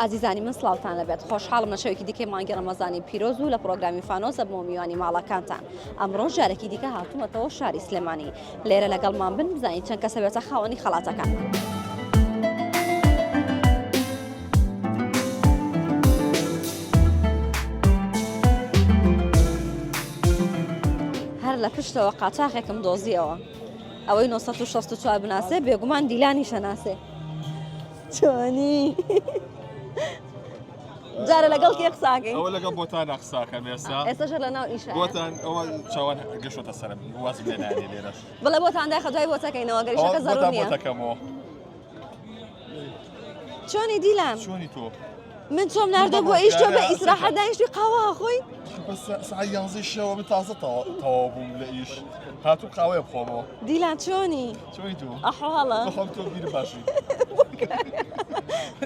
ئازیزانی من سڵاوتان لەبێت خۆشحاڵم لە شەوێکی دیکەی مانگی ڕەمەزانی پیرۆز و لە پرۆگرامی فانۆس ئەبمەوە میوانی ماڵەکانتان ئەمڕۆ جارێکی دیکە هاتوومەتەوە شاری سلێمانی لێرە لەگەڵمان بن بزانین چەند کەسە بێتە خاوەنی خەڵاتەکان. هەر لە پشتەوە قاچاخێکم دۆزیەوە ئەوەی 964 بناسێ بێگومان دیلانیشە ناسێ چۆنی جارە لەگەڵ کێ قساکەی ئەوە لەگەڵ بۆتانە قساکەم ئێستا ئێستاش لە ناو ئیشە بۆتان ئەوە چاوان گەشتۆتە سەرم وازم لێ نانێ لێرەش بڵێ بۆتان داخە دوای بۆتەکەینەوە گەریشەکە زەرور نییە بۆتەکەمەوە چۆنی دیلان چۆنی تۆ من چۆم ناردە بۆ ئیش تۆ بە ئیسراحەت دانیشتوی قاوە خۆی بەس سعات یانزەی شەوە من تازە تەواو بووم لە ئیش هاتوو قاوەیە بخۆمەوە دیلان چۆنی چۆنی تۆ ئەحواڵە بەخۆم تۆ بیر باشی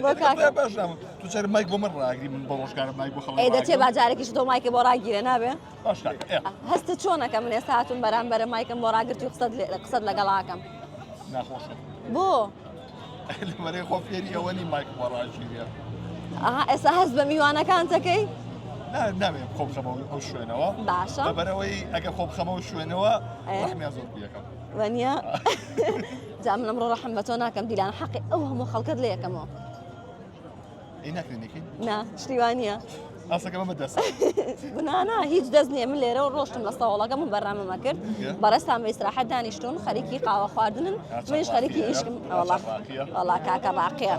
بۆ کاکە باش نامم تو جارێ مایک بۆ من ڕاگری من بە ڕۆژگارم مایک بۆ خەڵک ئەی دەچێ با جارێکیش تۆ مایکە بۆ ڕاگیرە نابێ باش کاکە ئێ هەستە چۆنەکە من ئێستا هاتووم بەرامبەرە مایکم بۆ ڕاگرت و قسەت لێ- قسەت لەگەڵاکەم ناخۆشە بۆ لەبەرەی خۆ فێری ئەوە نی مایک بۆ ڕاگیرێ ئەها ئێستا هەست بە میوانەکان دەکەی نا نامەوێ خۆم بخەمەوە ئەو شوێنەوە باشە لەبەرەوەی ئەگەر خۆم بخەمەوە شوێنەوە ئێ؟ ڕەحمیان زۆر پێەکەم وەنیە جا من ئەمڕۆ ڕەحم بە تۆ ناکەم دیلان حەقی ئەو هەموو خەڵکەت لێ یەکەمەوە ئەی ناکرێ نەکەین نا شتی وا نییە ئاسەکە بەمە دەست نا هیچ دەست نییە من لێرەوە ڕۆشتم لە سەوڵەکەم و بەرنامەمە کرد بەڕێزتان بە ئیسراحەت دانیشتون خەریکی قاوە خواردنن منیش خەریکی ئیشکم وەڵا وەڵا کاکە ڕاقیە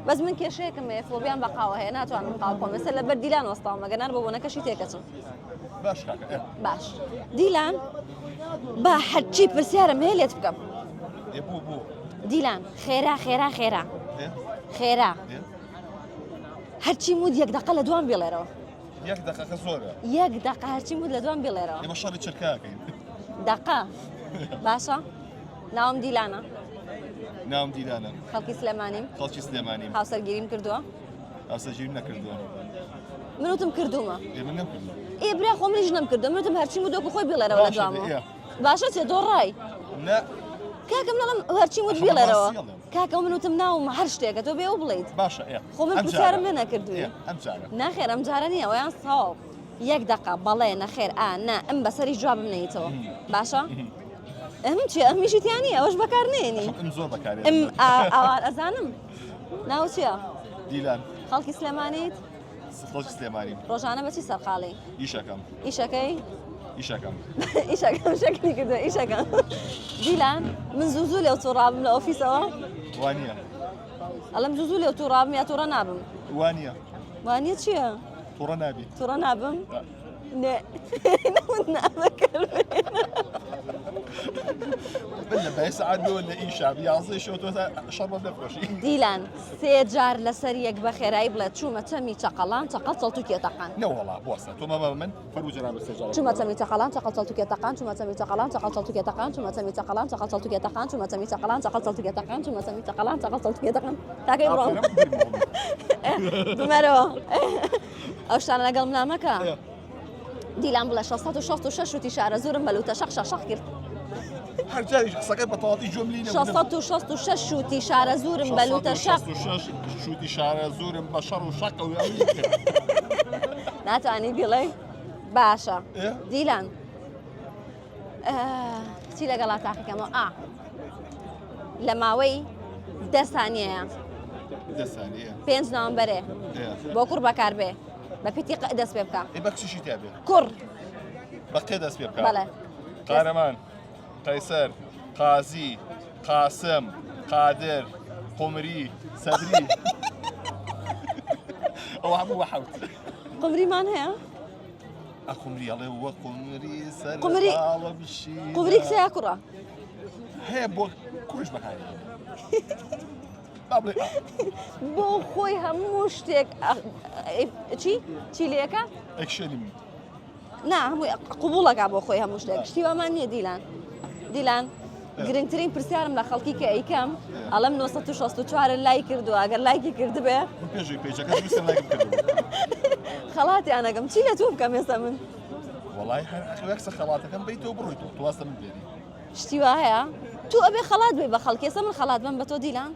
بەس من کێشەیەکم هەیە فۆبیام بە قاوە هەیە ناتوانم قاوە بخۆم ئێستا لەبەر دیلان وەستاوم ئەگەر نار بۆ بۆنەکەشی تێکەچم باش کاکە ئێ. باش دیلان با هەرچی پرسیارم هەیە لێت بکەم ئێ بۆ بۆ دیلان خێرا خێرا خێرا ئێ خێرا ئێ هەرچی مود یەک دەقە لە دوام بڵێرەوە یەک دەقەکە زۆرە یەک دەقە هەرچی مود لە دوام بڵێرەوە ئێمە شەڕی چرکاکەین دەقە باشە ناوم دیلانە ناوم دیلانە خەڵکی سلێمانیم خەڵکی سلێمانیم هاوسەرگیریم کردووە هاوسەرگیریم نەکردووە من وتم کردوومە ئێ من نەمکردووە ئێ برا خۆ منیش نەمکردووە من وتم هەرچی مود وەکو خۆی بڵێرەوە لە باشە دوامەوە ئێ باشە چێ دۆڕای نا کاکە من ئەڵێم هەرچی وت ئەخە من بیڵێرەوە ڕاستی ئەڵێم. کاکە من وتم ناوم هەر شتێکە تۆ بێ ئەو بڵێیت باشە ئێ خۆ من ئەم پرسیارم جارە. لێ نەکردووی. ئێ ئەم جارە ناخێر ئەم جارە نییە ئەویان تەواو یەک دەقە بەڵێ نەخێر ئا نا ئەم بەسەری جوابم نەیتەوە باشە ئەم چی ئەمیشی تیا نییە ئەوەش بەکار نێنی ئەم زۆر بەکارێ ئەم ئا- ئاوار ئەزانم ناو چییە دیلان خەڵکی سلێمانیت خەڵکی سلێمانیم ڕۆژانە بە چی سەرقاڵی؟ ئیشەکەم. ئیشەکەی؟ ئیشەکەم. ئیشەکەم شەکری کردووە ئیشەکەم. دیلان من زوو زوو لێو تووڕابم لە ئۆفیسەوە؟ وانە. ئەڵێم زوو زوو لێو تووڕابم یا تووڕە نابم؟ وانە. وانە چییە؟ تووڕە نابی. تووڕە نابم؟ نێ. نەوت نامەکرد. من لە بای سەعات نۆ لە ئیشا یازدەی شەو تۆ شەڕ بەم نەفرۆشی. دیلان سێ جار لەسەر یەک بە خێرایی بڵێ چوومە چەمی چەقەڵان چەقەڵ چەڵتوکێ تەقان. نەوەڵا بوەستە تۆ مەبە بە من فەرموو جەنابت سێ جار چوومە چەمی چەقەڵان چەقەڵ چەڵتوکێ تەقان چوومە چەمی چەقەڵان چەقەڵ چەڵتوکێ تەقان چوومە چەمی چەقەڵان چەقەڵ چەڵتوکێ تەقان چوومە چەمی چەقەڵان چەقەڵ چەڵتوکێ تەقان چوومە چەمی چەقەڵان چەقەڵ چەڵتوکێ تەقان تاکەی بڕۆم بمەرەوە ئەو شتانە لەگەڵ منا مەکە. دیلان بڵێ 666 شوتی شارەزوورم بە لوتە شەق شەق شەق کرد. هەر جاریش قسەکەت بە تەواوەتی گوێم لی نەبوو. 666 شوتی شارەزوورم بە لوتە شەق. 666 شوتی شارەزوورم بە شەڕ و شەق ئەو ئەوی کرد. ناتوانی بیڵێی؟ باشە دیلان چی لەگەڵا تاقیکەمەوە ئا لە ماوەی دە سانیەیە دە سانیە پێنج ناوەمبەرێ بۆ کوڕ بەکار بێ بە پیتی ق دەست پێ بکە ئێ بە کچیشی تیا بێ کوڕ بە قێ دەست پێ بکە بەڵێ قارەمان قەیسەر قازی قاسم قادر قومری سەدری ئەوە هەموو بە حەوت قومریمان هەیە ئە قومری ئەڵێ وە قومری سەر قومری باڵم شینە. قومری کچە یا کوڕە هەیە بۆ کوڕیش بەکاری با بڵێ ئا. بۆ خۆی هەموو شتێک چی چی لەکە ئەکشێنی من نا هەمووی قوبوڵەکە بۆ خۆی هەموو شتێک شتی وامان نییە دیلان دیلان گرنگترین پرسیارم لە خەڵکی کە ئەیکەم ئەڵم 964 لای کردووە ئەگەر لایکی کردبێ من پێشی پێجەکە دروستم لایکم کردبوو خەڵاتیانەکەم چی لە تۆ بکەم ئێستا من وەڵای هەر ئەخ خەڵاتەکەم بیتەوە بڕۆیت تۆ واستە من بێنی شتی وا هەیە؟ تو ئەبێ خەڵات بی بە خەڵکی ئێستا من خەڵات بم بە تۆ دیلان؟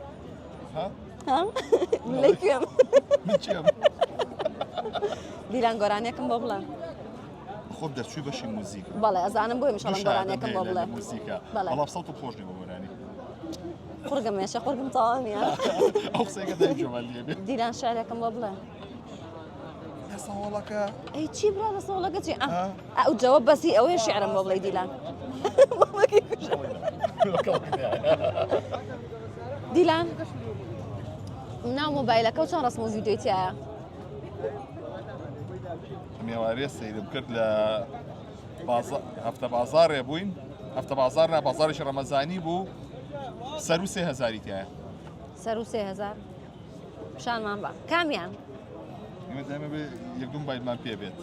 ها؟ ها؟ من لە کوێم؟ من کێم؟ دیلان گۆرانیەکم بۆ بڵێ. خۆت دەرچووی بەشی موزیک. بەڵێ ئەزانم بۆیە میشەڵم گۆرانیەکەم بۆ بڵێ. موزیکە. بەڵام سەوتم خۆش نییە بۆ گۆرانی. قوڕگم ئێشە قوڕگم تەواو نییە. ئەو قسەیە کە دایک جۆمان لێ بێ. دیلان شعرێکم بۆ بڵێ. لە سەوڵەکە. ئەی چی برا لە سەوڵەکە چی؟ ئەو جەوە بەسی ئەوەیە شعرم بۆ بڵێ دیلان. مامەکەی کوژم. دیلان ناو مۆبایلەکە و چەند ڕسم و ڤیدیۆی تایە؟ مێوارێ سەیرم کرد لە هەفتە بازارێ بووین هەفتە بازار نا بازارێکی ڕەمەزانی بوو سەر و 3000 تایە سەر و 3000 پیشانمان بە کامیان ئێمە دایمە بێ یەک دوو مۆبایلمان پێ بێت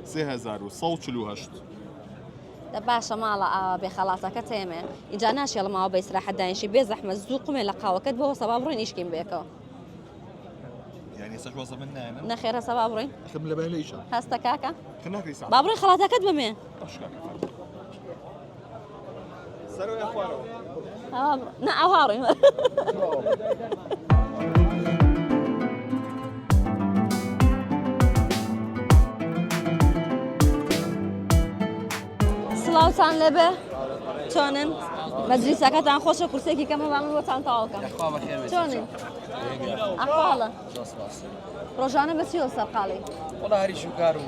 3148 دە باشە ماڵە ئاوا بێ خەڵاتەکە تێمێ ئینجا ناشێڵم ئاوا بە ئیسراحەت دانیشی بێ زەحمەت زوو قومێ لە قاوەکەت بۆ سەبا بڕۆین ئیشکین بێکەوە یعنی ئێستاش وازە من نایەنم نەخێر هەستە با بڕۆین خم لە بەیان لە ئیشە هەستە کاکە خم ناکەی ساعت با بڕۆین خەڵاتەکەت بمێ باش کاکە فەرموو. سەرەوە یا خوارەوە ئاوا بڕۆ نا ئاوا ڕۆین سڵاوتان لێبێ چۆنن مەجلیسەکەتان خۆشە کورسێکی کەمە با من بۆتان تەواو کەم چۆنن ئەحواڵە ڕۆژانە بە چیەوە سەرقاڵی وەڵا هەری شوکار و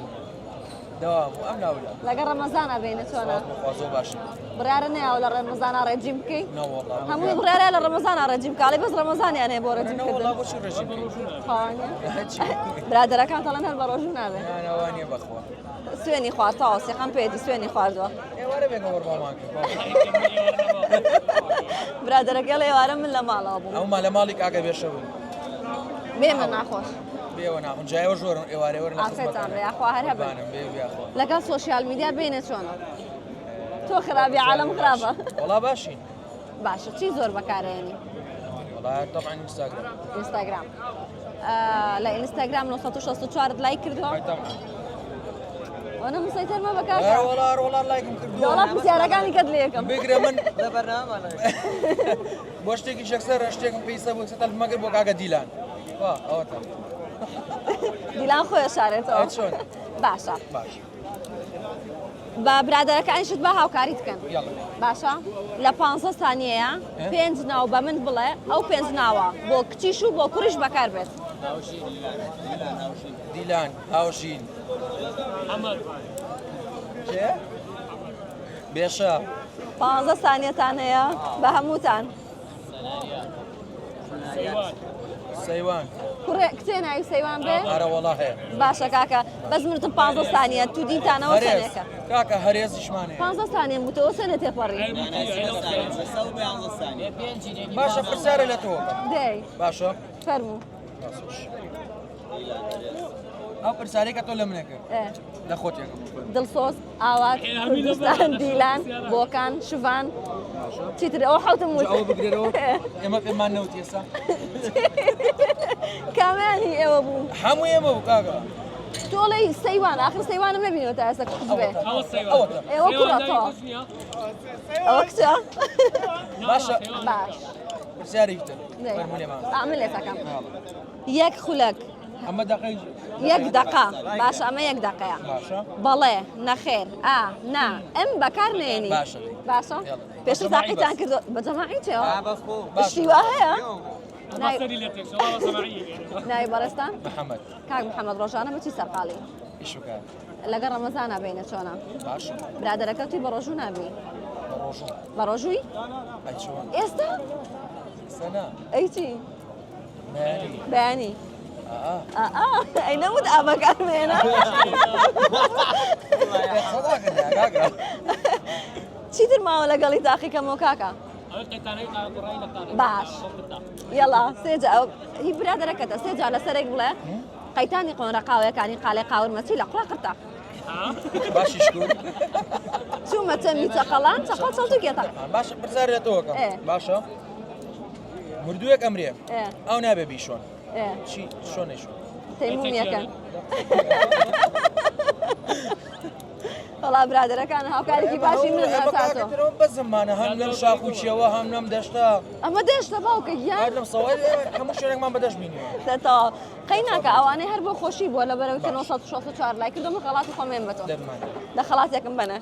دەوام و ئەم ناولا لەگەڵ ڕەمەزانە بینە چۆنە خوا زۆر باشە بڕیارە نەیاوە لە ڕەمەزانە ڕێجیم بکەی نەوەڵا هەمووی بڕیارە لە ڕەمەزانە ڕێجیم کاڵی بەس ڕەمەزانیان هەیە بۆ ڕێجیم نەوەڵا کردن بۆچی ڕێژیم بکەی خاوانە هەچی برادەرەکان تەڵێن هەر بە ڕۆژوو نابێ نانەوە نییە بەخوا سوێنی خوارد تەواو سیقەم پێیەتی سوێنی خواردووە. ئێوارە بێگە وەرمامان کرد. برادەرەکەی ئەڵێ ئێوارە من لە ماڵەوە بووم. ئەوما لە ماڵی کاکە بێشە بووین. بێمە ناخۆش. بێوە ناخۆش جا ئێوە ژۆرن ئێوارێ وەرن لە ئافرەتان بێ یاخوا هەر هەبن. قوربانم بێ یاخوا. لەگەڵ سۆشیال میدیا بینە چۆنە؟ تۆ خراپی عالەم خراپە. وەڵا باشین. باشە چی زۆر بەکارێنی؟ وەڵا تەبعەن ئینستاگرام. ئینستاگرام. لە ئینستاگرام 964 لایک کردووە؟ ئەوە مسەیتەر مەبە کاکە. وەڵا وەڵا لایکم کردووە. وەڵا پرسیارەکانی کەت لێ یەکەم. بگرە من لە بەرنامە بۆ شتێکی یەکسەر شتێکم پێویستە بۆ یەکسەر تەلەفۆنم کرد بۆ کاکە دیلان. وا ئەوەتە. دیلان خۆی ئەشارێتەوە. چۆن؟ باشە. باش. بە برادەرەکانیشت با هاوکاریت بکەن. باشە لە پ سانیەیە پێنج ناو بە من بڵێ ئەو پێنج ناوە بۆ کچیش و بۆ کوڕیش بەکار بێت. دیلان هاوژین بێشە پ سانیەتان هەیە بە هەمووتان. سەیوان. کوڕێ کچێ ناوی سەیوان بێ؟ ئارە وەڵا هەیە. باشە کاکە بەس من وتم پانزە سانیە تو دینتانەوە چەندێکە؟ کاکە هەرێزیشمان هەیە. پانزە سانیەم وتەوە چەندێ تێپەڕی؟ باشە پرسیارە لە تۆ دەی باشە فەرموو. ئەو پرسیارەی کە تۆ لە منە کرد لە خۆت یەکەم. دڵسۆز، ئاوات، کوردستان، دیلان، بۆکان، شڤان، چیتر ئەوە حەوتم وت. ئەوە بگرەوە ئێمە پێمان نەوت ئێستا. کامیان هی ئێوە بوو؟ هەموو ئێمە بوو کاکە. تۆ ئەڵێی سەیوان ئاخر سەیوانم نەبینیوە تا ئێستا کچ بێ. ئێوە کوڕە تۆ. ئەوە کچە؟ باشە. باش. پرسیارێکی تر. فەرموو لێمان. ئا من لێتەکەم. یەک خولەک. ئەمە دەقەی یەک دەقە باشە ئەمە یەک دەقەیە باشە بەڵێ نەخێر ئا نا ئەم بەکار نێنی باشە باشە پێشتر تاقیتان کردو بە جەماعی چێوە باشە. شتی وا هەیە ناوی بەڕێزتان محەممەد کاک محەممەد ڕۆژانە بە چی سەرقاڵی ئیش و کار لەگەڵ ڕەمەزانا بینە چۆنە باشە برادەرەکە توی بە ڕۆژوو نابی بە ڕۆژوو بە ڕۆژووی ئەی چۆن ئێستا ئێستا نا ئەی چی بەیانی. بەیانی. ئا. ئەی نەوت ئا بەکار بهێنە. چیتر ماوە لەگەڵی تاقیکەمەوە کاکە؟ باش یەڵا سێ جا هی برادەرەکەتە سێ جار لەسەرێک بڵێ قەیتانی قۆنرە قاوەیەکانی قالێ قاورمە چی لە قوڕا قرتە. باشی شکور. چوومە چەمی چەقەڵان چەقەڵ چەڵتوکێتە. باشە پرسیار لە تۆ ئەکەم باشە مردوویەک ئەمرێ ئەو نابێ بیشۆن چی شۆن نەیشۆن تەیمومیەکەن. وەڵا برادەرەکان هاوکارێکی باشی من ناتاتۆ بەزمانە هەم لەم شاخ و چیەوە هەم لەم دەشتە ئەمە دەشتە باوکە گیان لەم سەوای هەموو شوێنێکمان بەدەست بینیوە تەواو قەی ناکە ئەوانەی هەر بۆ خۆشی بووە لەبەرەوەی کە 964 لای کردم من خەڵاتی خۆم ێن بە تۆ دە خەڵاتێکم بەنە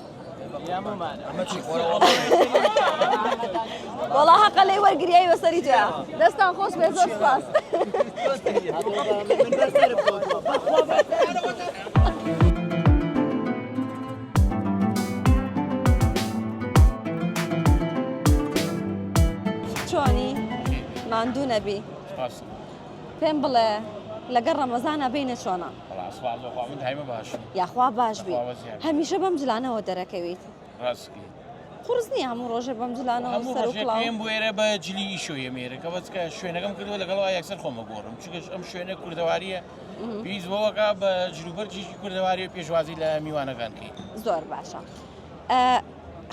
وەڵا هەقە لێی وەرگریای بەسەری تۆیا دەستان خۆش بێ زۆر سپاس. چۆنی ماندوو نەبی پێم بڵێ لەگەڵ ڕەمەزانا بینە چۆنە؟ وەڵا سوپاس بۆ خوا من دایمە باشم. یاخوا باش بی. خوا وەزیان. هەمیشە بەم جلانەوە دەرەکەویت. ڕاستکی. قورس نییە هەموو ڕۆژێ بەم جلانەوە هەموو سەر و ڕۆژێک کڵاو؟ پێم بوێرە بە جلی ئیشۆ یەمێرە کە بەچکە شوێنەکەم کردووە لەگەڵ ئەوە یەکسەر خۆم ئەگۆڕم چونکە ئەم شوێنە کوردەوارییە پێویست بەوەکا بە جلوبەرگێکی کوردەواری پێشوازی لە میوانەکان کەی. زۆر باشە.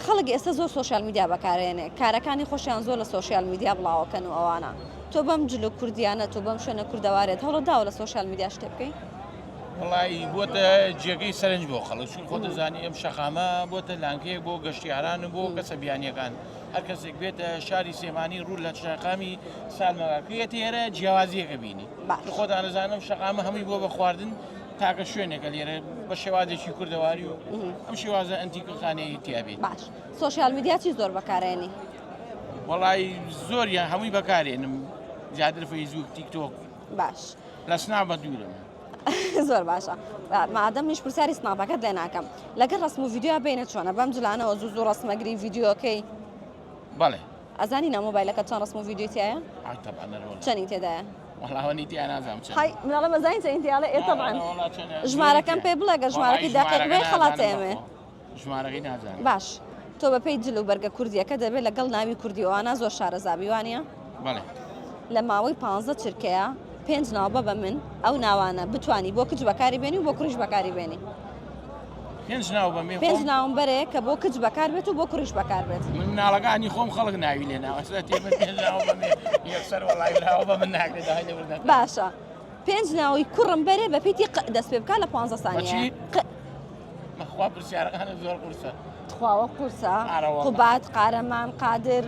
خەڵک ئێستا زۆر سۆشیال میدیا بەکارێنێ کارەکانی خۆشیان زۆر لە سۆشیال میدیا بڵاوەکەن و ئەوانە تۆ بەم جل و کوردیانە تۆ بەم شوێنە کوردەوارێت هەوڵە داوە لە سۆشیال میدیا شتێ بکەی؟ وڵی بۆتە جێگەی سەرنج بۆ خەڵک چون خۆ دەزانی ئەم شەقامە بۆتە لانکەیە بۆ گەشتیاران و بۆ کەسە بیانیەکان هەر کەسێک بێتە شاری سێمانی ڕوو لە شەقامی سالمەکەیەتە ئێرە جیاوازیەکە بینی خۆتانەزانم شەقامە هەمووی بۆ بە خواردن تاکە شوێنێکە لێرە بە شێوازێکی کوردەواری و ئەم شێوازە ئەنتیکەخانەیە تیابێت. باش سۆشیال میدیا چی زۆر بەکارێنی؟ وەڵی زۆریان هەمووی بەکارێنم زیاتر فەیسبوک تیک تۆک. باش لە سناپ بە دوورم. زۆر باشە مادەم منیش پرسیاری سناپەکەت لێ ناکەم لەگەڵ ڕسم و ڤیدیۆ بینە چۆنە بەم جلانەوە زوو زوو ڕسمەگری ڤیدیۆکەی؟ بەڵێ. ئەزانی ناو مۆبایلەکەت چەند ڕسم و ڤیدیۆی تیایە؟ ئای تەبعەن نەرۆڵە. چەنی تێدایە؟ وەڵا ئەوە نیتیا نازانم چەند. حای من ئەڵێم ئەزانی چەنی تیایە ئێ تەبعەن. وەڵا چەنە ژمارەکەم پێ بڵێ گەر ژمارەکەی دەقیق بێ خەڵاتە ئێمێ. ژمارەکەی نازانم. باش تۆ بە پێی جل و بەرگە کوردیەکە دەبێ لەگەڵ ناوی کوردی ئەوانە زۆر شارەزا بی وانیە؟ بەڵێ. لە ماوەی پانزە چرکەیا پێنج ناو بە بە من ئەو ناوانە بتوانی بۆ کچ بەکاری بێنی و بۆ کوڕیش بەکاری بێنی. پێنج ناو بەمێ پێنج ناوم بەرێ کە بۆ کچ بەکار بێت و بۆ کوڕیش بەکار بێت. من مناڵەکانی خۆم خەڵک ناوی لێ ناوە ئەستا تێ من پێنج ناو بەمێ یەکسەر وەڵای ناوە بە من ناکرێت داوای لێبوردن دەکەم. باشە پێنج ناوی کوڕم بەرێ بە پیتی ق دەست پێ بکا لە پانزە سانیە. بە چی؟ ق. بەخوا پرسیارەکانت زۆر قورسە. تخواوە قورسە؟ ئارە وەڵا. قوباد، قارەمان، قادر،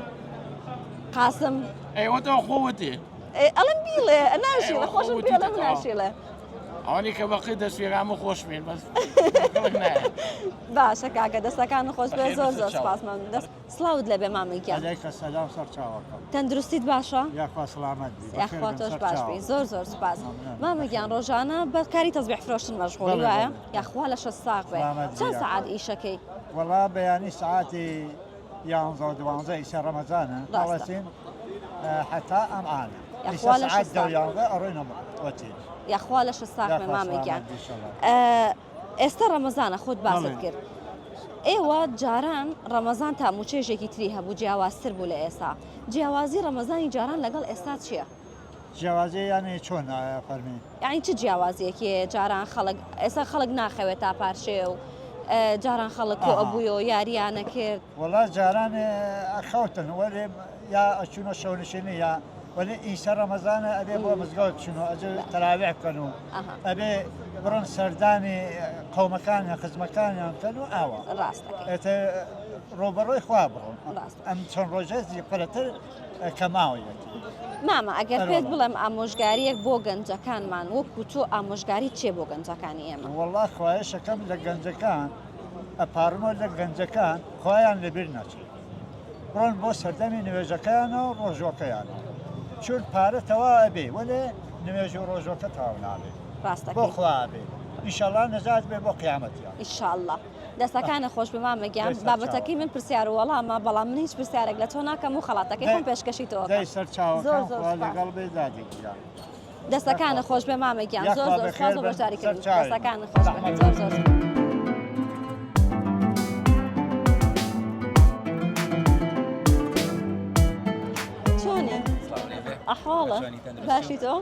قاسم. ئەی وەتەوە خۆ وتی. ئێ ئەڵێم بیڵێ ناشیڵێ خۆشم پێ ئەڵێم ناشیڵێ. ئەوانەی کە بەقی دەست پێکامە خۆش بێن بەس خەڵک نایە. باشە کاکە دەستەکان خۆش بێ بەخێر زۆر بەسەر زۆر چاو. سپاس مەمنون دەست سڵاوت لێبێ مامە گیان. عەلەیکە سەلام سەر چاوەکەم. تەندروستیت باشە؟ یاخوا سڵامەت بی. بەخێر یاخوا بن تۆش سەر باش چاوم. بی زۆر زۆر سپاس. مەمنون مامە بەخێر گیان بن. ڕۆژانە بە کاری تەزبیح فرۆشتن مەشغوڵی بەڵێ وایە؟ بەڵێ. یاخوا لەشت ساغ بێ. سڵامەت بی چەند یاخوا. سەعات ئیشەکەی؟ وەڵا بەیانی سەعاتی یانزە و دوانزە ئیسە ڕەمەزانە ڕاستە. هەڵەسین حەتا ئەم ئانە یاخوا ئیسە لەشت سەعات دە ساغ و یانزە ئەڕۆینە ئۆتیل. یاخوا لەشت ساغ بێ یاخوا مامە گیان. سڵامەت بی ئیشەڵا. ئێستا ڕەمەزانە خۆت باست بەڵێ. کرد ئێوە جاران ڕەمەزان تام و چێژێکی تری هەبوو جیاوازتر بوو لە ئێستا جیاوازی ڕەمەزانی جاران لەگەڵ ئێستا چییە؟ جیاوازی یانی چۆن فەرمی؟ یانی چ جیاوازیەکی هەیە جاران خەڵک ئێستا خەڵک ناخەوێت تا پارشێو جاران خەڵک کۆ ئەبوویەوە یارییانە کرد. وەڵا جاران ئەخەوتن وەلێ یا ئەچوونە شەونشینی یا وەلێ ئیسە ڕەمەزانە ئەبێ بۆ مزگەوت بچن و ئەجە تەراویح بکەن و ئەبێ بڕۆن سەردانی قەومەکانیان خزمەکانیان بکەن و ئاوا ڕاستەکەی ئێتە ڕۆبەڕۆی خوا بڕۆن ڕاستە. ئەم چەند ڕۆژە زیقرەتر کە ماوەیەتی. مامە ئەگەر پێت بڵێم ئامۆژگاریەک بۆ گەنجەکانمان وەکو تۆ ئامۆژگاری چیە بۆ گەنجەکانی ئێمە؟ وەڵا خوایشەکەم لە گەنجەکان ئەپاڕمەوە لە گەنجەکان خوایان لەبیر نەچێت بڕۆن بۆ سەردەمی نوێژەکەیان و ڕۆژوەکەیان چون پارە تەوا ئەبێ وەلێ نوێژ و ڕۆژوەکە تەواو نابێ بۆ خوا ئەبێ ئیشەڵا نەجات بێ بۆ قیامەتیان. ئیشاڵڵا. دەستەکانت خۆش بێ مامە گیان بابەتەکەی من پرسیار و وەڵامە بەڵام من هیچ پرسیارێک لە تۆ ناکەم و خەڵاتەکەی خۆم پێشکەشی تۆ دەی سەرچاوەکان خوا لەگەڵ بێ دادی گیان. دەستەکانت خۆش بێ مامە گیان زۆر زۆر سپاس بۆ بەشداریکردن دەستەکانت خۆش بێ زۆر زۆر چۆنی؟ ئەحواڵە باشی تۆ؟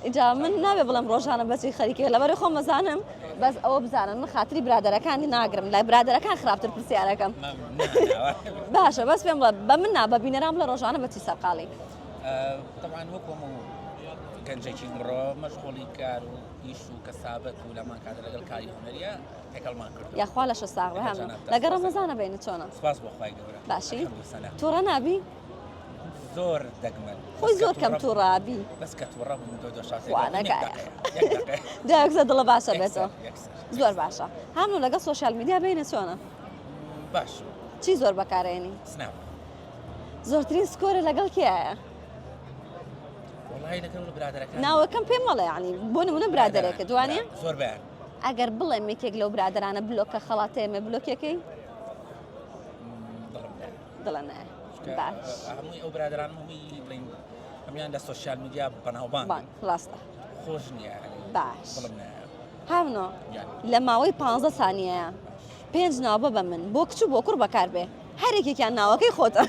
ئینجا من نابێ بڵێم ڕۆژانە بەچی خەریکێ لەبەری خۆم مەزانم بەس ئەوە بزانن من خاتری برادەرەکانی ناگرم لای برادەرەکان خراپتر پرسیارەکەم باشە بەس پێم بڵێ بە من نا بە بینەران بڵێ ڕۆژانە بەچی سەرقاڵی طبعا وەکو هەموو گەنجێکی ئمڕۆ مەشغوڵی کار و ئیش و کەسابەت و لەمان کاتە لەگەڵ کاری هونەریە تێکەڵمان کردووە. یاخوا لەشە ساغ بێ هەموو. لەگەڵ ڕەمەزانە بەینت چۆنە؟ سوپاس بۆ خوای گەورە. باشی؟ توڕە نابی؟ زۆر دەگمەن. خۆی زۆر کەم توڕە ئەبی. بەس کە توڕە بووم دۆ دۆ شاتێک خوا نەکا. دوای یەکسەر دڵە باشە بێتەوە. زۆر باشە. هەموو لەگەڵ social media بەینە چۆنە؟ باش. چی زۆر بەکارێنی؟ سناپ. زۆرترین score ە لەگەڵ کێیە؟ وەڵی لەگەڵ برادەرەکان. ناوەکەم پێم مەڵێ یانی بۆ نمونە برادەرێکت وانیە؟ زۆربەیان. ئەگەر بڵێم یەکێک لەو برادەرانە بلۆکە خەڵاتێمە بلۆکێکەی؟ دڵم نایە. دڵە نایە. باش. هەمووی ئەو برادەران هەمووی بڵین هەموویان لە social media بەناوبانگ. بان ڕاستە. خۆش نییە یانی. باش. دڵم نایە. هاونۆ لە ماوەی پانزە سانیەیە پێنج ناو بە بە من بۆ کچ و بۆ کوڕ بەکار بێ هەر یەکێکیان ناوەکەی خۆتە.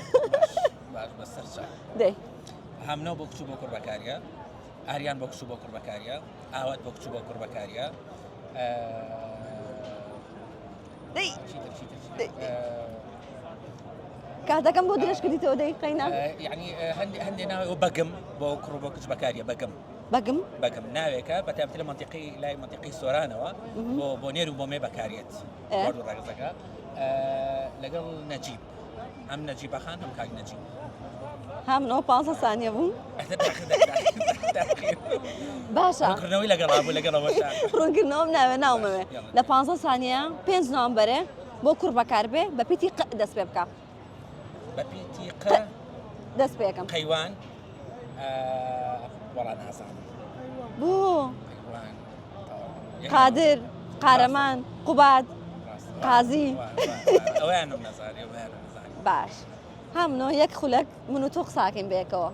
باش بەسەر چاو. دەی. هامنۆ بۆ کچ و بۆ کوڕ بەکاریە. ئاریان بۆ کچ و بۆ کوڕ بەکاریە. ئاوات بۆ کچ و بۆ کوڕ بەکاریە. دەی. کاتەکەم بۆ درێژ کردیتەوە دەی قەینا. یعنی هەندێ ناوێ بەگم بۆ کوڕ و بۆ کچ بەکاریە بەگم. بەگم؟ بەگم ناوێکە بە تایبەتی لە مەنتیقەی لای مەنتیقەی سۆرانەوە بۆ بۆ نێر و بۆ مێ بەکاریێت هەردوو ڕەگەزەکە لەگەڵ نەجیب هەم نەجیبە خان هەم کاک نەجیب. ها من ئەوە پانزە سانیە بوو. باشە. ڕوونکردنەوەی لەگەڵا بوو لەگەڵ ئەوەشا. ڕوونکردنەوەم ناوێ ناومەوێ لە پانزە سانیە پێنج ناوم بەرێ بۆ کوڕ بەکار بێ بە پیتی ق دەست پێ بکە. بە پیتی ق دەست پێ ئەکەم. قەیوان وەڵا نازانم. بۆ؟ قەیوان قادر قارەمان قوباد قازی. ئەویانم نەزانی ئەویانم نەزانی. باش هەمنۆ یەک خولەک من و تۆ قساکەین بەیەکەوە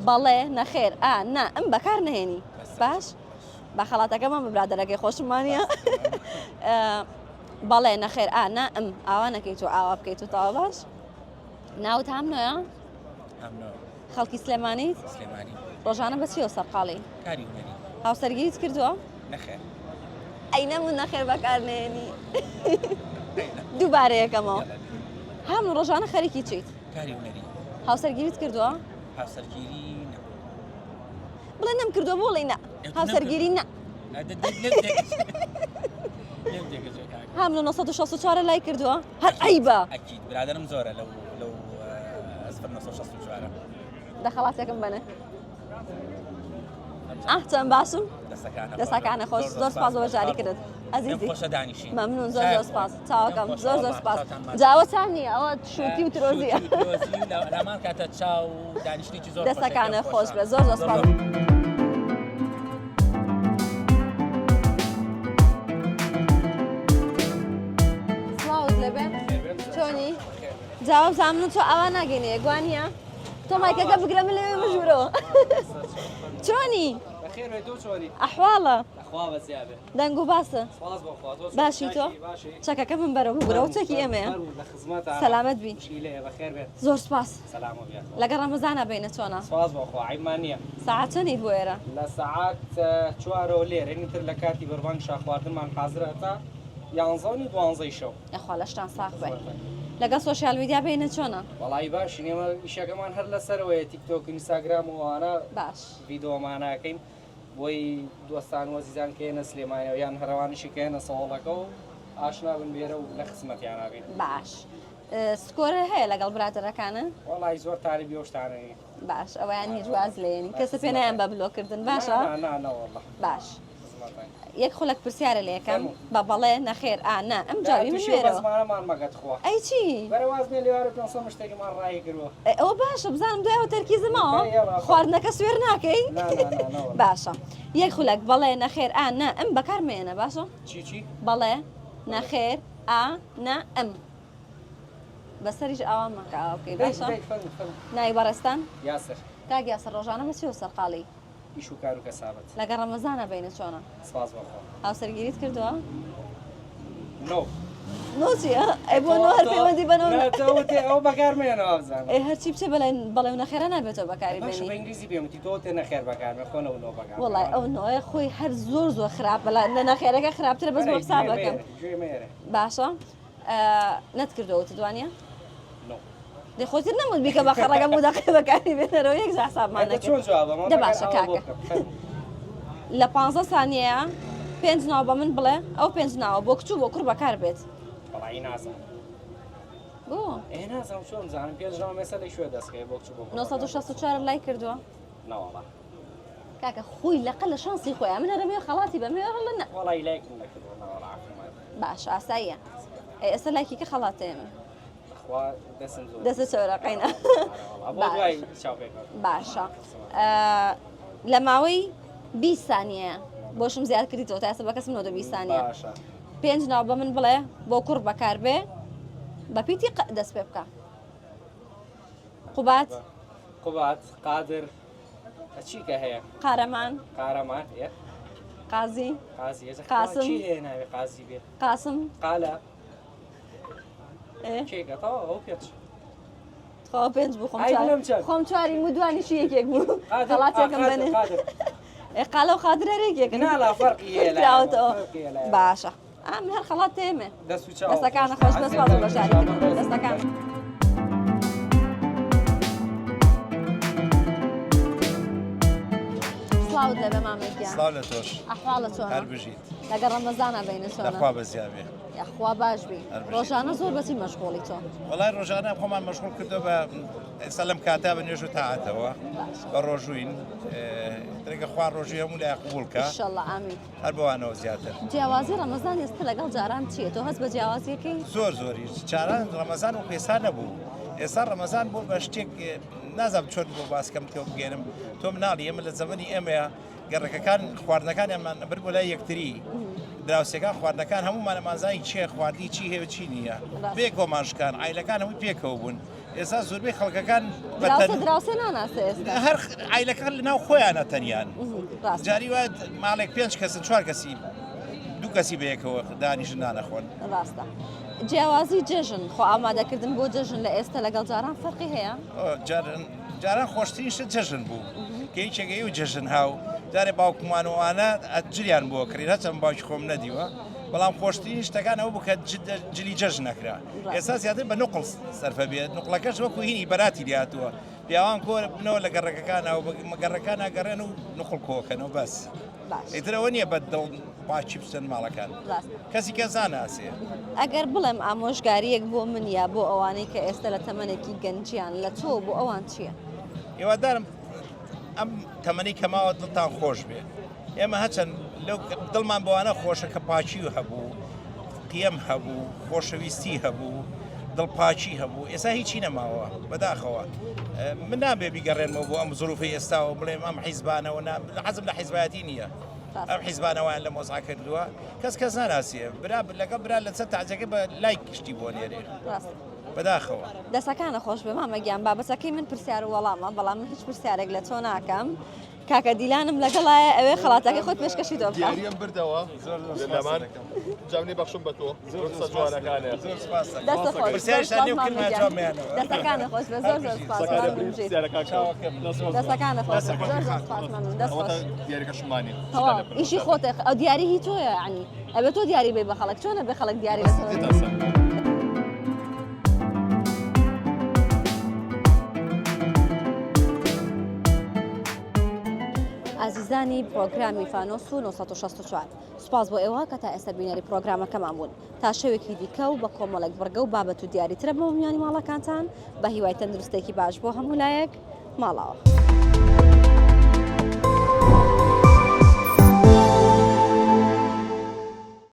بەڵێ نەخێر ئا نا ئەم بەکار نهێنی باش بە خەڵاتەکەمان بە برادەرەکەی خۆشمانە بەڵێ نەخێر ئا نا ئەم ئاوا نەکەیت و ئاوا بکەیت و تەواو باش ناوت هەمنۆیە هەمنۆ خەڵکی سلێمانیت؟ سلێمانی. ڕۆژانە بە چیەوە سەرقاڵی؟ کاری هونەری. هاوسەرگیریت کردووە؟ نەخێر. ئەی نەمون نەخێر بەکار نێنی. دووبارە یەکەمەوە. هەموو ڕۆژانە خەریکی چیت؟ کاری هونەری. هاوسەرگیریت کردووە؟ هاوسەرگیری نا. بڵێ نەم کردووە بۆ بڵێی نا. هاوسەرگیری نا. هەم لە 964 لای کردووە هەر عیبە. ئەکید برادەرم زۆرە لەو لەو 0964. دە خەڵاتێکم بەنێ. ئاه چەند باشم دەسەکانە خۆش زۆر سپاس بۆ بەشداری کردت ئەزیزی خۆشە دانیشین مەمنون زۆر زۆر سپاس چاوەکەم زۆر زۆر سپاس جاوە چاو نییە ئەوە شوتی و ترۆزیە لامان کاتە چاو دانیشتێکی زۆر دەسەکانە خۆش بێ زۆر زۆر سپاس. سڵاوت لێبێ چۆنی جاوە بزانم من تۆ ئاوا ناگەینێ گوانیە تۆ مایکەکە بگرە من لەوێ مژورەوە چۆنی ئەحواڵە دەنگ و باسە باشی تۆ چەکەکە من بەرە بگرەوە چەکی ئێمەیە سەلامەت بی زۆر سپاس لەگەڵ ڕەمەزانە بینە چۆنە ساعت چەنیت بۆ ئێرە لە سەعات چوارەوە لێرەین تر لە کاتی بەربانگ شاخواردنمان حازرە تا یانزە و نیو دوانزەی شەو. یاخوا لەشتان ساغ بێ. لەگەڵ social media بینە چۆنە؟ وەڵایی باشین ئێمە ئیشەکەمان هەر لەسەرەوەیە تیک تۆک و ئینستاگرام و ئەوانە باش ڤیدۆمانە ئەکەین بۆی دۆستان و ئەزیزان کە یەنە سلێمانیەوە یان هەرەوانیشی کە یەنە سەهۆڵەکە و ئاشنا بن بێرە و لە خزمەتیانا بین. باش score ە هەیە لەگەڵ برادەرەکانت؟ وەڵایی زۆر تاریبی ئەو شتانە نین. باش ئەوەیان هیچ واز لێنی کەسە پێ نایەن بە بلۆک کردن باشە؟ نا نا نا وەڵا. باش یەک خولەک پرسیارە لێ یەکەم بە بەڵێ نەخێر ئا نا ئەم جاوی من وێرەوە ئەی چی ئەوە باشە بزانم دوایەوە تەرکیزم ماوە خواردنەکە سوێر ناکەی باشە یەک خولەک بەڵێ نەخێر ئا نا ئەم بەکار مێنە باشە بەڵێ نەخێر ئا نا ئەم بەسەریش ئاوا مەکە ئاوا بکەی باشە ناوی بەڕێزتان یاسر کاک یاسر ڕۆژانە بە چیەوە سەرقاڵی ئیش و کار و کەسابەت. لەگەڵ ڕەمەزانا بەینە چۆنە؟ سپاس بۆ خوا. هاوسەرگیریت کردووە؟ نۆ. نۆ چییە؟ ئەی بۆ نۆ هەر پەیوەندی بە نۆ نا تۆ وتی ئەوە بەکار مەیەنە وابزانم. ئەی هەرچی بچێ بەلای بەڵێ و نەخێرا نابێتەوە بەکاری باشە بێنی. بە ئینگلیزی پێم وتی تۆ وتت نەخێر بەکار مێ خۆ نەو نۆ بەکار وەڵای ئەو نۆیە خۆی هەر زۆر زۆر خراپە لە لە نەخێرەکە خراپترە بەس بۆ حساب ئەکەم. گوێ مەیەرێ. باشە نەتکردووە وتت وانییە؟ نۆ. دەی خۆ تر نەموت بیکە بە خەڕەکەم و دەقەی بەکاری بێنەرەوە یەک جار حسابمان ئەدە نەکرد. چۆن جوابەمەوە دە مەگەر باشە ئاوا بۆ کاکە. بکەم فەرموو. لە پانزە سانیەیە پێنج ناو بە من بڵێ ئەو پێنج ناوە بۆ کچ و بۆ کوڕ بەکار بێت. وەڵایی نازانم. بۆ؟ ئێ نازانم چۆن بزانم پێنج ناوم ئێستا لە کوێ دەست کەوێ بۆ کچ و بۆ کوڕ 964 لای کردووە؟ نەوەڵا. کاکە خۆی لەقە لە شانسی خۆیان من هەرەمێ خەڵاتی بەمێ ڕڵە نە. وەڵایی لایکم نەکردووە نەوەڵا عەفومان. باش ئاساییە. ئێ ئێستا لایکی کە خەڵاتێمە. خوا دەستم زۆر دەستت چەورە قەینا. بۆ دوای چاوپێکەوتن. باشە لە ماوەی 20 سانیە بۆشم زیاد کردیتەوە تا ئێستا بە کەسم نەوتە 20 سانیە باشە پێنج ناو بە من بڵێ بۆ کوڕ بەکار بێ بە پیتی ق دەست پێ بکە قوبات قوبات قادر چی کە هەیە قارەمان قارەمان ئێ قازی قازی ئێستا قاسم. چی هەیە ناوی قازی بێ قاسم قالە ئێ کێکە تەواو ئەو پێچ تخوا پێنج بوو خۆم ئای چوار بڵێم چەند؟ خۆم چواریم و دوانیشی یەکێک بوو قادر، خەڵاتێکم قادر، بەنێ قادر. ئێ قالە و قادر هەر یەکێکن نا، لا، فەرقی هەیە لای ئێمە، کراوەتەوە فەرقی هەیە لای ئێمە. باشە ئا من هەر خەڵات تێمێ دەست و چاو دەستەکانە خۆش بێ سپاس بۆ بەشداریکردن دەستەکان سڵاوت لەبێ مامە گیان سڵاو لە تۆش ئەحواڵە چۆنە هەر بژیت لەگەڵ ڕەمەزانا بینە چۆنە لەخوا بەزیا بێ یاخوا باش بی هەر بژیت. ڕۆژانە زۆر بەچی مەشغوڵی تۆ؟ وەڵای ڕۆژانە خۆمان مەشغوڵ کردووە بە ئێستا لەم کاتا بە نوێژ و تاعەتەوە بە ڕۆژووین درێگە خوا ڕۆژووی هەموو لای قبوڵ کە ئیشەڵا ئامین. هەر بەوانەوە زیاتر. جیاوازی ڕەمەزان ئێستا لەگەڵ جاران چییە؟ تۆ هەست بە جیاوازیەکەی؟ زۆر زۆری جاران ڕەمەزان وەکو ئێستا نەبوو ئێستا ڕەمەزان بۆ بە شتێک نازانم چۆن بۆ باسکەم تۆ بگەێنم تۆ مناڵی ئێمە لە زەمەنی ئێمەیە گەڕەکەکان خواردنەکانیانمان ئەبرد بۆ لای یەکتری دراوسێکان خواردنەکان هەموومان ئەمانزانی چێ خواردنی چی هەیە و چی نییە بێکەوەمان شکان عیلەکان هەمووی پێکەوە بوون ئێستا زۆربەی خەڵکەکان بە دراوسێ تەن- دراوسێ ناناسێ ئێستا هەر عیلەکان لە ناو خۆیانە تەنیان ڕاستە. جاری وایە ماڵێک پێنج کەسن چوار کەسی دوو کەسی بەیەکەوە دانیشن نانەخۆن ڕاستە جیاوازی جەژن خۆ ئامادەکردن بۆ جەژن لە ئێستا لەگەڵ جاران فەرقی هەیە؟ ئۆ، جاران جاران خۆشترین شت جەژن بوو کە یەکێک ئەی و جەژن هاو جارێ باوکمان و ئەوانە جلیان بۆ کڕین هەرچەند باوکی خۆم نەدیوە بەڵام خۆشترین شتەکان ئەوە بوو کە جلی جەژن نەکرا ئێستا زیاتر بە نقڵ سەرفە بێت نقڵەکەش وەکو هینی بەراتی لێهاتووە پیاوان کۆ بنەوە لە گەڕەکەکانە و گەڕەکانە گەڕێن و نقڵ کۆکەنەوە بەس ئیتر ئەوە نییە بە دڵ پاکی بچن ماڵەکان کەسی کەس ناناسێ. ئەگەر بڵێم ئامۆژگارییەک بۆ من یا بۆ ئەوانەی کە ئێستا لە تەمەنێکی گەنجیان لە تۆ بۆ ئەوان چییە؟ هیوادارم ئەم تەمەنی کە ماوە دڵتان خۆش بێ ئێمە هەچەند لەو دڵمان بەوانە خۆشە کە پاکی هەبوو قیەم هەبوو خۆشەویستی هەبوو دڵپاکی هەبوو ئێستا هیچی نەماوە بەداخەوە من نابێ بیگەڕێنمەوە بۆ ئەم زروفی ئێستاوە بڵێم ئەم حیزبانەوە حەزم لە حیزبایەتی نییە ئەم حیزبانەوەیان لە مۆزع کردووە کەس کەس ناناسیە برا لەگەڵ برا لەسەر تاجەکە بە لایک شتی بۆ نێرێ بەداخەوە. دەسەکانە خۆش بێ مامە گیان بابەتەکەی من پرسیار و وەڵامە بەڵام من هیچ پرسیارێک لە تۆ ناکەم کاکە دیلانم لەگەڵایە ئەوێ خەڵاتەکەی خۆی پێشکەشی تۆ بکا. دیاریم بردەوە زۆر زۆر سپاس لەمان دەکەم. جامنی بەخشم بە تۆ زۆر قسە زۆر سپاس جوانەکانێ دەکەم. زۆر سپاس دەکەم. دەستت خۆش. زۆر پرسیارشتان سپاس لێ مامە بکردمایە گیان. جوابمیانەوە. دەستەکانت خۆش بێ زۆر زۆر سپاس قسەکانە مامم ژیر. پرسیارەکان چاوەکەم. دەستەکانت خۆش بێ زۆر زۆر سپاس مامم دەست ئەوەتا خۆش. دیاریەکەشمانی تەواو ئیشی خۆتە ئەو دیاری هی تۆیە یعنی ئەبێ تۆ دیاری بەی بە خەڵک چۆن ئەبێ خەڵک دیاری بە تۆ بەن؟ ئازیزانی پرۆگرامی فانۆس و 964 سوپاس بۆ ئێوە کە تا ئێستا بینەری پرۆگرامەکەمان بوون تا شەوێکی دیکە و بە کۆمەڵێک بڕگە و بابەت و دیاری ترە بۆ میانی ماڵەکانتان بە هیوای تەندروستێکی باش بۆ هەموو لایەک ماڵاوە.